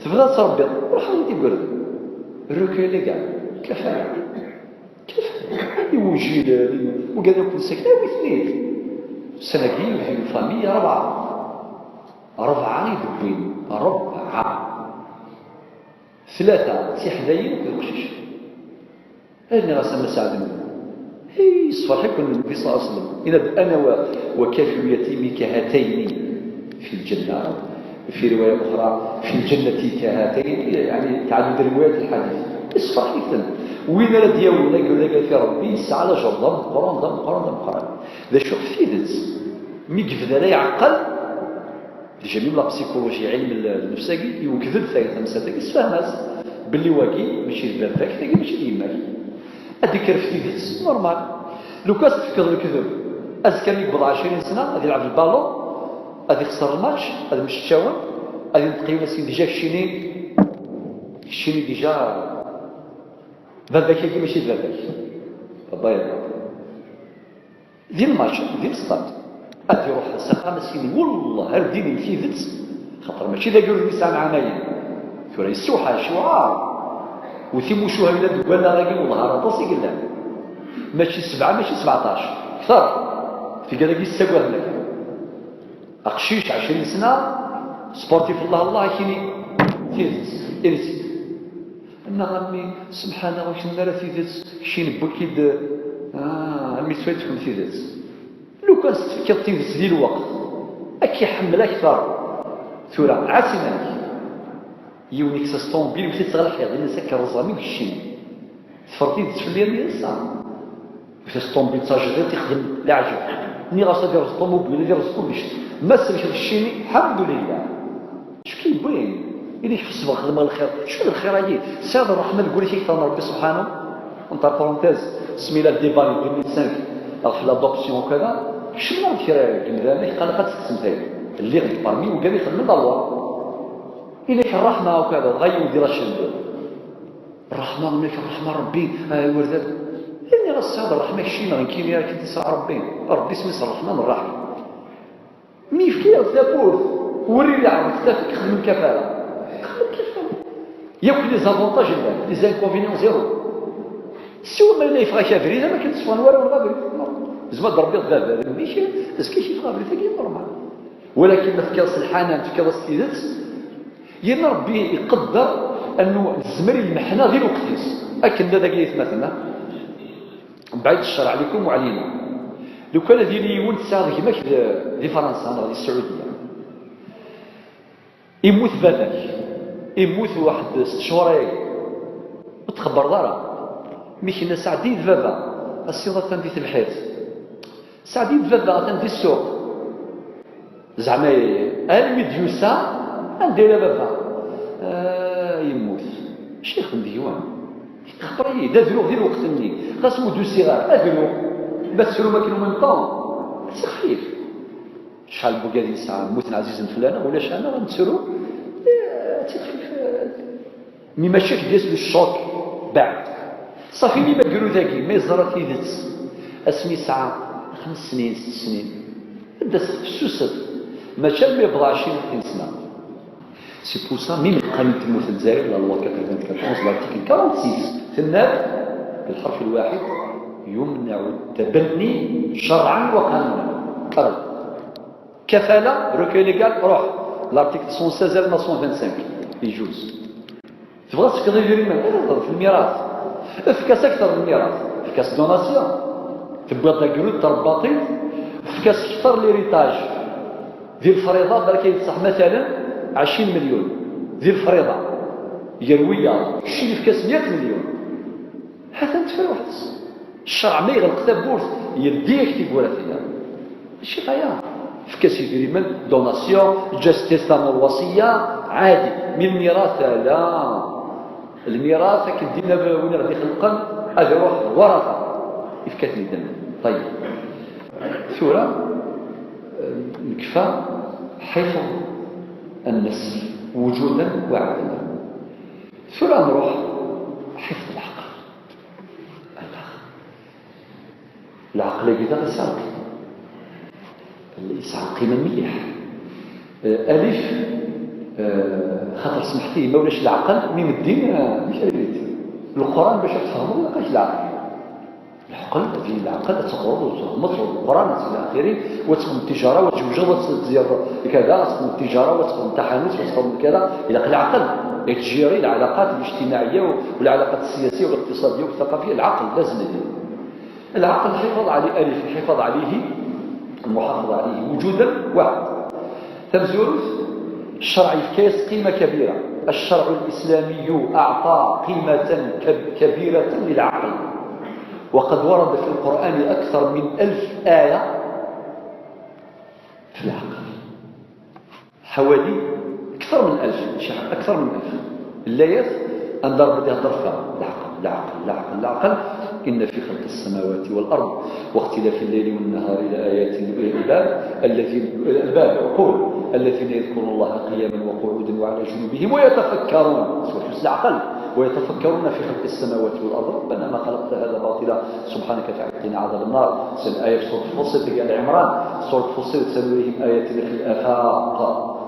Tebɣiḍ ad tṛebbiḍ, ruḥ awi-d igerdan. Recueille-les gars, kafaya. Kafaya. Iwjilen, wigad akk nsakna, awi-ten-id. Ussan-agi, une famille, rebɛa. Rebɛa i d-wwin, rebɛa. Tlata, d tiḥdayin akked uqcic. Ad nniɣ-as a Mass Ɛednun, hey, yessefreḥ-iken Nnbi صلى الله عليه وسلم, yenna-d: أنا و-، وكافل اليتيم كهاتين في الجنة. في رواية أخرى: في الجنة كهاتين، يعني تعدد روايات الحديث. Yessefreḥ-iten. Win ara d-yawin agdud-agi ɣef Ṛebbi, yesɛa lajer d ameqqran, d ameqqran, d ameqqran. D acu ɣef tidet? Mi yebda la iɛeqqel, Déjà, même la psychologie, ɛilm n nnefs-agi, iwekked-d ta-, tamsalt-agi, yessefhem-as belli wagi mačči d baba-k, tagi mačči d yemma-k. Ad d-ikker ɣef tidet, normal. Lukan ad s-tefkeḍ lekdeb, azekka mi yewweḍ ɛecrin sna, ad ilɛeb lbalun, ad ixser lmatch, ad mceččawen, ad inṭeq yiwen ad s-yini: déjà keččini, keččini déjà, baba-k-agi mačči d baba-k. Baba-ya. Di lmaci, di lsṭad. Ad iruḥ s axxam, ad s-yini: "Wellah, ar d-inim tidet." Xaṭer mačči d agrud yesɛan ɛamayen. Tura yessewḥac, yewɛer. U timucuha yellan deg wallaɣ-agi, wellah, ar aṭas i yellan. Mačči sebɛa, mačči sebɛeṭac. Kter. Tigad-agi ssagaden akk. Aqcic, ɛecrin sna, sportif, Allah, Allah, ad k-yini tidet, iles-ik. Neɣ a mmi, semḥan-aɣ, ur k-nenna ara tidet, keččini wwi-k-id, ah, a mmi, ttwayet-kem tidet. Lukan s-tefkiḍ tidet di lweqt, ad k-iḥemmel akter. Tura, ɛass iman-ik. Yiwen yekkes asṭumbil, yewwet-it ɣer lḥiḍ, yenna-as: "Ad k-rẓeɣ mi keččini." Teffreḍ tidet fell-i a mmi ass-a? Yewwet asṭumbil d tajdiṭ, ixdem leɛǧeb. Nniɣ-as ad irẓ ṭumubil, ad irẓ kullec. Ma sellkeḍ keččini, lḥemdulillah. Acu k-yewwin? Ili-k ḥesbeɣ xedmeɣ lxir. Acu d lxir-agi? Tesɛiḍ ṛṛeḥma deg wul-ik akter n Ṛebbi subḥanu? Entre parenthèses, smila le débat n deux mille cinq ɣef l'adoption ukada. Kecmen-aɣ-d kra n yimdanen, ak qqareɣ ad tekksemt aya. Lliɣ deg parmi wigad ixedmen la loi. Ili-k ṛṛeḥma ukada, dɣa yiwen di la chaîne. Ṛṛeḥma, nniɣ ṛṛeḥma Ṛebbi, ah, iwerdan. Nniɣ-as tesɛiḍ ṛṛeḥma kečči neɣ nekkini akken tesɛa Ṛebbi. Ṛebbi isem-is Ṛṛeḥman Ṛṛaḥim. Mi yefka-yaɣ-d tawwurt, werri leɛmer, tafek xedmen kafara. Xedmen kafara. Yakk les avantages llan, les inconvénients zéro. Siwa ma yella yeffeɣ-ak abrid, am akken teffɣen warraw n abrid. Zma d Ṛebbi d baba, d mmi-k, azekka-k yeffeɣ abrid-agi normal. Walakin ma tefkiḍ-as lḥanan, tefkiḍ-as tidet, yerna Ṛebbi iqedder annu nezmer i lmeḥna di lweqt-is. Akken da dagi aytmaten-a, mbeɛd ccer ɛlikum u ɛlina. Lukan ad yili yiwen tesɛiḍ gma-k di, di Fransa neɣ di Sɛudiya. Immut baba-k, immut waḥed setta cchur aya, ur txebbreḍ ara. Mi k-yenna: "Sɛeddi-yi-d baba, assiḍ atan di tebḥirt." Sɛeddi-yi-d baba, atan di ssuq. Zeɛma almi d-yusa, anda yella baba? Ah, yemmut. Acu ixdem deg-wen? Xebber-iyi-d, ad ruɣ di lweqt-nni. Ɣas ur d-usiɣ ara, ad ruɣ. Ma tettrum akken en même temps, ad tixfif. Acḥal n wigad i nesɛa, mmuten ɛzizen fell-aneɣ, ulac aneɣ, ad nettru. Eh, ad tixfif, eh. Mi mačči ad k-d-yas le choc, beɛd. Ṣafi, mi ma agrud-agi, ma yeẓra tidet, asmi yesɛa Xems snin, sett snin. Anda s-, fessuset. Mačči almi yebḍa ɛecrin sna. C'est pour ça, mi neqqen tmurt n Lezzayer, la loi quatre-vingt-quatorze, l'article quarante-six, tenna-d, بالحرف الواحد, يمنع التبني شرعا وقانونا. Qerb. Kafala, recueil légal, ruḥ. L'article cent seize neɣ cent vingt-cinq, يجوز. Tebɣa ad tefkeḍ idrimen, eh, fi lmirat. Efk-as akteṛ n lmirat. Efk-as donation. Tewwiḍ-d agrud, terbaṭ-it. Efk-as akteṛ n l'héritage. Di lefriḍa, barka yettṣaḥ, matalan, ɛecrin melyun. Di lefriḍa. Gar wiyaḍ. Kečč efk-as meyya melyun. Ha-t-an tefra weḥd-s. Ccṛeɛ ma yeɣleq tawwurt, yeldi-yak tiwwura-nni. Mačči aya. Efk-as idrimen, donation, eǧǧ-as testament, lwasiya, ɛadi. Mi lmirat, ala. Lmirat, akken dinna win i ɣ-d-ixelqen, ad iruḥ d warafa. Ifka-ten-id. Ṭayyeb. Tura, eh, nekfa حفظ النسل وجودا وعدما. Tura nruḥ حفظ العقل. Allax. Lɛeql-agi daɣ yesɛa lqima. Yesɛa lqima mliḥ. Eh, alif, eh, xaṭer smeḥt-iyi, ma ulac lɛeql, mi meddi, eh, amek ara yili? Leqran bac ad tfehmeḍ, ilaq-ak lɛeql. Lɛeql, din lɛeql, ad teɣreḍ, ad tfehmeḍ, ad teɣreḍ Leqran, ad tili axiri, wa ad txedmeḍ tijara, wa ad tjewjeḍ, wa ad tezzireḍ kada, ad txedmeḍ tijara, wa ad txedmeḍ taḥanut, wa ad txedmeḍ kada, ilaq lɛeql. Ad tjiri lɛalaqat الاجتماعية والعلاقات السياسية والاقتصادية والثقافية، lɛeql, lazem ad yili. العقل الحفاظ عليه، ألف، الحفاظ عليه، المحافظة عليه وجودا واحد. Tamezwarut, الشرع يفكيس قيمة كبيرة. الشرع الإسلامي أعطى قيمة كب-، كبيرة للعقل، وقد ورد في القرآن أكثر من ألف آية في العقل. حوالي أكثر من ألف، شي حاجة أكثر من ألف. الآيات أن ضرب يهضر فيها العقل، العقل، العقل، العقل. إن في خلق السماوات والأرض واختلاف الليل والنهار لآيات لأولي الألباب الذين، الألباب، عقول، الذين يذكرون الله قياما وقعودا وعلى جنوبهم ويتفكرون، سورة العقل، ويتفكرون في خلق السماوات والأرض، ربنا ما خلقت هذا باطلا، سبحانك فقنا عذاب النار. C'est une ayah في سورة فصلت, آل عمران, سورة فصلت, سنريهم آياتنا في الآفاق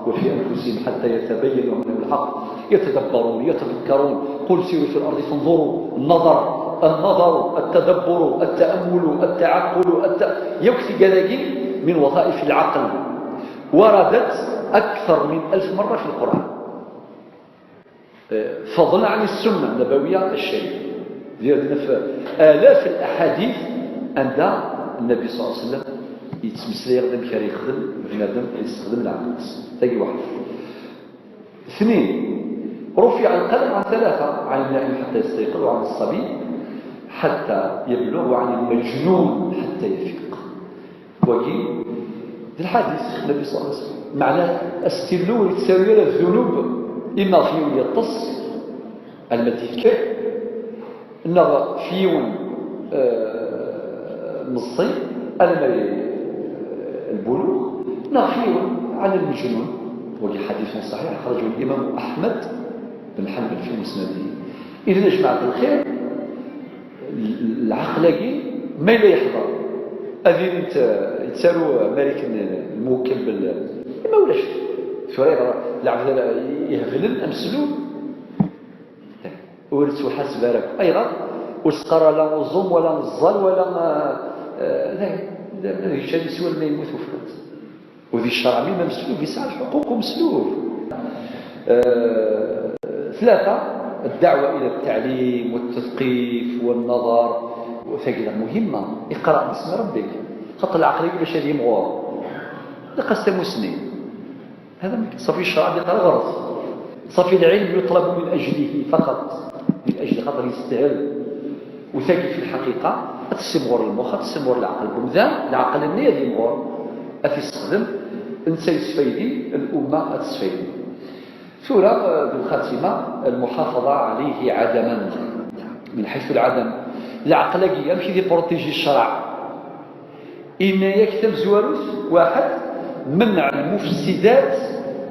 وفي أنفسهم حتى يتبين لهم أنه الحق. يتدبرون، يتفكرون. قل سيروا في الأرض فانظروا. النظر، النظر، التدبر، التأمل، التعقل، الت-، يكفي كذلك من وظائف العقل. وردت أكثر من ألف مرة في القرآن. فضلا عن السنة النبوية الشريفة. ديال في آلاف الأحاديث عند النبي صلى الله عليه وسلم يتمسلي يخدم كان يخدم بنادم يستخدم العقل. تاقي واحد. اثنين، رفع القلم عن ثلاثة: عن النائم حتى يستيقظ، وعن الصبي حتى يبلغ، وعن المجنون حتى يفيق. Wagi d lḥadis n Nnbi صلى الله عليه وسلم. Meɛna astillu ur yettaru ara ddunub, imma ɣef yiwen yeṭṭes alma d-yekker, neɣ f yiwen, eh, meẓẓi alma d lbulux, neɣ f yiwen ɛla lmejnun. Wagi حديث صحيح أخرجه الإمام أحمد بن حنبل في مسنده. إذن يا جماعة الخير, Lɛeql-agi ma yella yeḥḍer, ad yili yettaru Malik n lmuwekkel bel, ma ulac. Tura yeɣra lɛebd ara iheblen ameslub, ur yettwaḥaseb ara akk. Ayɣer? Ur s-qqar ara uẓum wala ẓẓal wala, eh, d kečč ad iswal ma yemmut ufrat. Udi ccṛeɛ mi ma meslub yesɛa lḥuquq umeslub. Eh, tlata, الدعوة إلى التعليم والتثقيف والنظر. Tagi d muhimma. Iqra bismi Rabbik. Xaṭer lɛeql-agi ulac ad yimɣur. Ilaq-as tamussni. هذا صافي الشرع ad iqra ɣer-s. صافي العلم يطلب من أجله فقط. من أجل خاطر يستاهل. U tagi fi lḥaqiqa ad tessimɣur lmux, ad tessimɣur leɛqel n umdan, leɛqel-nni ad yimɣur, ad t-yessexdem, netta yesfaydi, luma ad tesfaydi. Tura, eh, di lxatima, المحافظة عليه عدما، من حيث العدم. Leɛqel-agi, amek i t-iprotiji ccreɛ? Yenna-yak tamezwarut, واحد، منع المفسدات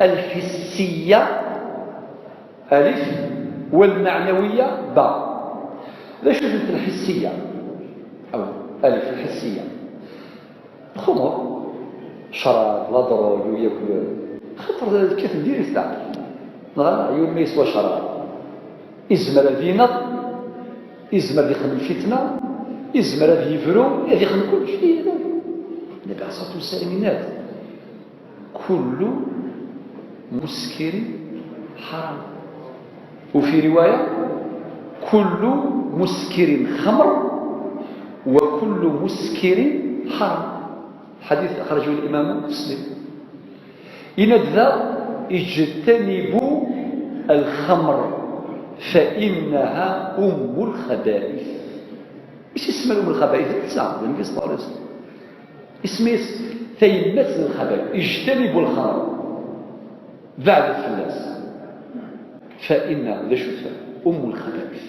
الحسية ألف، والمعنوية باء. D acu-tent الحسية؟ أو ألف الحسية. Xumur, ccrab, la drogue, u yakk, xaṭer kkaten diri-t leɛqel. Neɣ ala, yiwen ma yeswa ccrab, izmer ad ineɣ, izmer ad ixdem lfitna, izmer ad yebru, ad ixdem kullec. Ih, Nnbi ɛalayhi ṣṣalatu wassalam yenna-d: كل مسكر حرام. وفي رواية: كل مسكر خمر، وكل مسكر حرام. الحديث أخرجه الإمام مسلم. Yenna-d daɣ: اجتنبوا الخمر فإنها أم الخبائث. Acu isemma أم الخبائث? Netta, d Nnbi ṣella Llahu ɛalayhi wa sallam. Isem-is tayemmat n lxabayeɛ. اجتنبوا الخمر. Beɛdet fell-as. فإنها، d acu-t? أم الخبائث.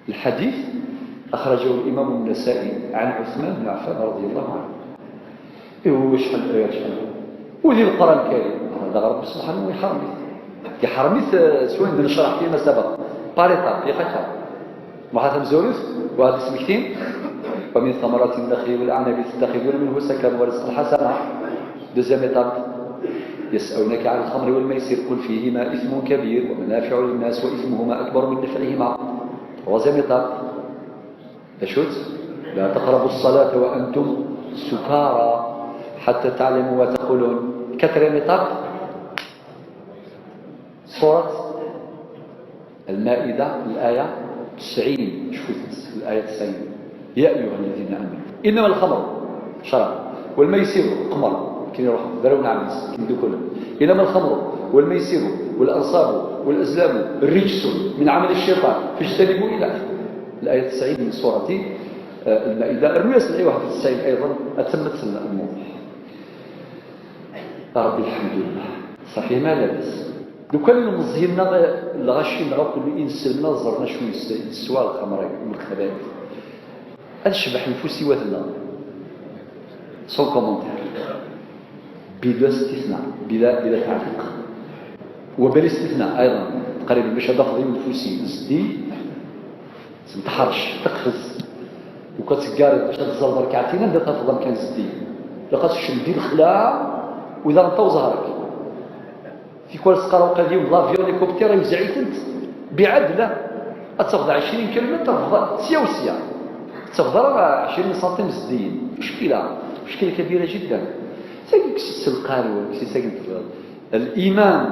الحديث أخرجه الإمام النسائي عن عثمان بن عفان رضي الله عنه. Ihi acḥal n ayat, acḥal. U di Lqur'an Lkarim, هذا ربي سبحانه يحرمه. يحرمه، آه، s wayen d-necreḥ فيما سبق. Par étapes, ياك هكا. Waḥed tamezwarut, waḥed ismektin: ومن ثمرات النخيل والأعناب تتخذون منه سكرا ورزقا حسنا. Deuxième étape: يسألونك عن الخمر والميسر قل فيهما إثم كبير ومنافع للناس وإثمهما أكبر من نفعهما. Troisième étape: D acu-tt? لا تقربوا الصلاة وأنتم سكارى حتى تعلموا ما تقولون. Quatrième étape, سورة المائدة، الآية تسعين، شفت الآية تسعين: يا أيها الذين آمنوا إنما الخمر، شراب، والميسر، قمر، كاين يروح ذرون عميس، كاين دوكل. إنما الخمر والميسر والأنصاب والأزلام رجس من عمل الشيطان فاجتنبوه إلى آخره. الآية تسعين من سورة، آه، المائدة. رميس الآية واحد وتسعين أيضًا أتمت الموضوع. ربي الحمد لله. صافي، ما لاباس. لو كان المزينا الغاشي نغاكل إنسان نظر نشوي يسوى الخمر والخبائث. هذا شبح نفوسي وثنا. Sans commentaire. بلا استثناء، بلا، بلا تعليق. وبلا استثناء أيضًا، تقريبًا باش هذا فضي نفوسي زدي، تنتحرش، تقفز. وكتقارب باش تزال بركعتين، أنت تفضل كان زدي. لقد شمدي الخلا، وإذا أنت وزهرك. في كل سقارة وقال يوم لافيون هليكوبتر يوزعيتنت بعدلة. أتفضل عشرين كيلومتر، تفضل سيا وسيا. أتفضل عشرين سنتيم زديين. مشكلة، مشكلة كبيرة جدًا. ساكن كسيس القالوا، كسيس ساكن الإيمان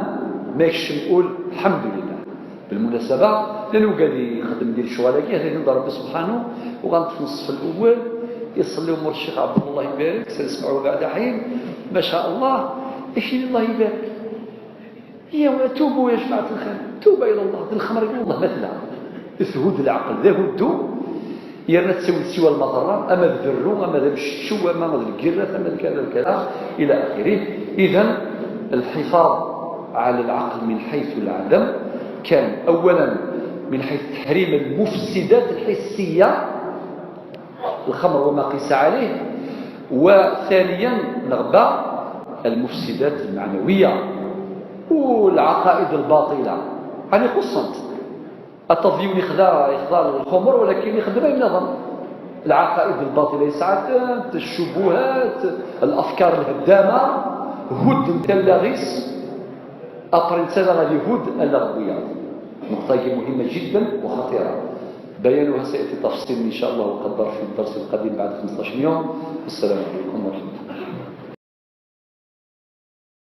ما يكشم يقول الحمد لله. بالمناسبة، لأنه قال لي خدم ديال الشغل كي هذا ينظر ربي سبحانه، وغنت في النصف الأول يصلي أمور الشيخ عبد الله يبارك، سنسمعه بعد حين، ما شاء الله، إيش الله يبارك. يا توبوا يا جماعة الخير، توبة إلى الله، الخمر والله مثلها. تهد العقل، ذا هدو، يرنا تسوي سوى المضرة، أما الذرو، أما ذا الشو، أما ذا القرة، أما ذا كذا وكذا، إلى آخره. إذن الحفاظ على العقل من حيث العدم كان أولًا من حيث تحريم المفسدات الحسية، الخمر وما قيس عليه، وثانيًا نغبى المفسدات المعنوية والعقائد الباطلة. يعني قصنت التضيون يخدع، يخدع الخمر، ولكن يخدم أي نظام. العقائد الباطلة يسعد، الشبهات، الأفكار الهدامة، هد نتا لاغيس، أبري نتا غادي هد ألا غبيا. نقطة مهمة جدًا وخطيرة. بيانها سيأتي تفصيل إن شاء الله وقدر في الدرس القادم بعد خمسطاش يوم. والسلام عليكم ورحمة الله.